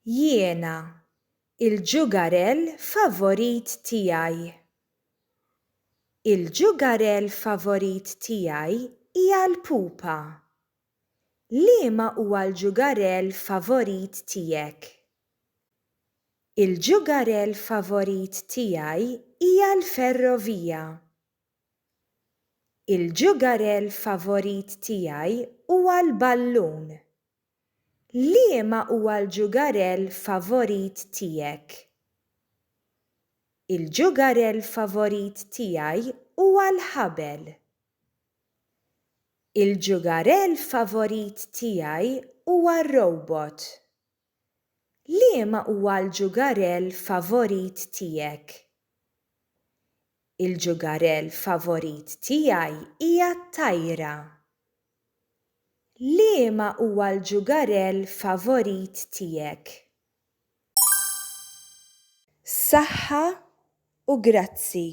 Jiena, il-ġugarell favorit tiegħi. Il-ġugarell favorit tiegħi hija l-pupa. Liema huwa l-ġugarell favorit tiegħek? Il-ġugarell favorit tiegħi hija l-ferrovija. Il-ġugarell favorit tiegħi huwa l-ballun. Liema huwa l-ġugarell favorit tiegħek? Il-ġugarell favorit tiegħi huwa l-ħabel. Il-ġugarell favorit tiegħi huwa r-robot. Liema huwa l-ġugarell favorit tiegħek? Il-ġugarell favorit tiegħi hija t-tajra. Liema huwa l-ġugarell favorit tiegħek? Saħħa u grazzi.